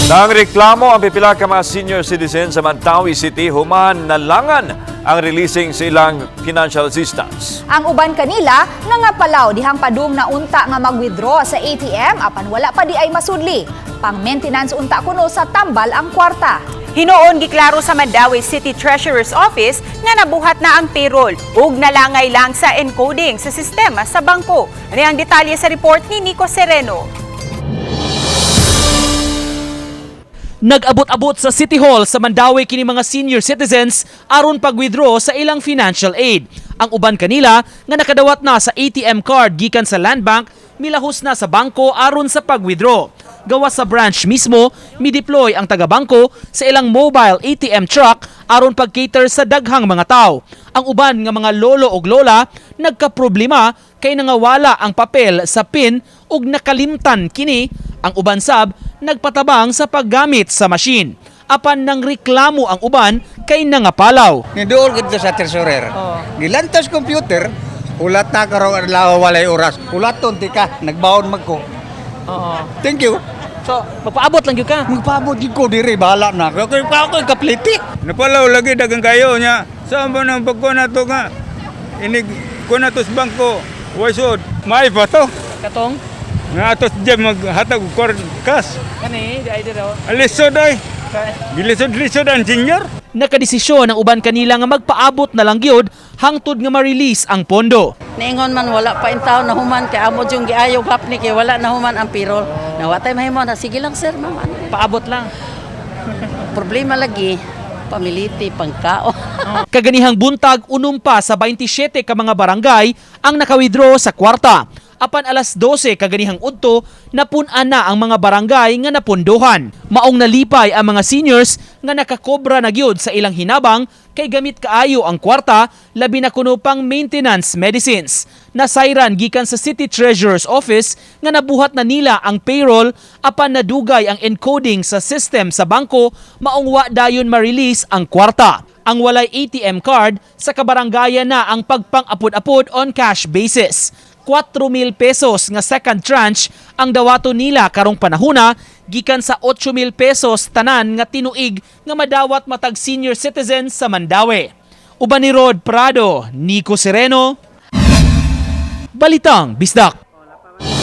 Nang reklamo ang pipila ka mga senior citizen sa Mandaue City human nalangan ang releasing sa ilang financial assistance. Ang uban kanila nangapalaw dihang padung na unta nga mag-withdraw sa ATM apan wala pa di ay masudli. Pang maintenance unta kuno sa tambal ang kwarta. Hinuon giklaro sa Mandaue City Treasurer's Office nga nabuhat na ang payroll ug nalangay lang sa encoding sa sistema sa bangko. Ano ang detalye sa report ni Nico Sereno? Nag-abot-abot sa City Hall sa Mandaue kini mga senior citizens aron pag-withdraw sa ilang financial aid. Ang uban kanila nga nakadawat na sa ATM card gikan sa Land Bank, milahos na sa bangko aron sa pag-withdraw. Gawas sa branch mismo, mi-deploy ang taga-bangko sa ilang mobile ATM truck aron pag-cater sa daghang mga tao. Ang uban nga mga lolo ug lola nagkaproblema kay nangawala ang papel sa PIN ug nakalimtan kini. Ang uban sab nagpatabang sa paggamit sa machine. Apan nang reklamo ang uban kay nangapalaw. Niduol ko dito sa treasurer. Gilantas computer, hulat na karong adlaw walay oras. Hulaton ti ka, nagbaon mag ko. Thank you. So, magpaabot lang gyud ka. Magpaabot gyud ko diri bahala na. Kay pa ako kapliti. Napalaw lagi dagang kayo niya. Saan ba nang pagkuha na to nga? Inig kuha na to sa bangko. Waysod. May pa to. Katong Nga atos dyan maghatag og cash. kani di ay diro. Alisod ay. Gilisod-lisod ang senior. Nakadesisyon ang uban kanila nga magpaabot na lang gyud hangtod nga ma-release ang pondo. Niingon man wala pa in taon na human kay amo yung giayo hapni kay wala na human ang payroll. Nawa tay mahimo na sige lang sir ma'am. Ano? Paabot lang. Problema lagi pamiliti pangkao. Kaganihang buntag, unom pa sa 27 ka mga barangay ang nakawithdraw sa kwarta. Apan alas 12 kaganihang udto, napun-an na ang mga barangay nga napunduhan. Maong nalipay ang mga seniors nga nakakobra na gyud sa ilang hinabang kay gamit kaayo ang kwarta, labi na kuno pang maintenance medicines. Nasayran gikan sa City Treasurer's Office nga nabuhat na nila ang payroll apan nadugay ang encoding sa system sa bangko, maong wa dayon ma-release ang kwarta. Ang walay ATM card sa kabaranggayan na ang pagpang-apod-apod on cash basis. 4,000 pesos nga second tranche ang dawato nila karong panahuna gikan sa 8,000 pesos tanan nga tinuig nga madawat matag senior citizen sa Mandaue. Uban ni Rod Prado, Nico Sereno, Balitang Bisdak.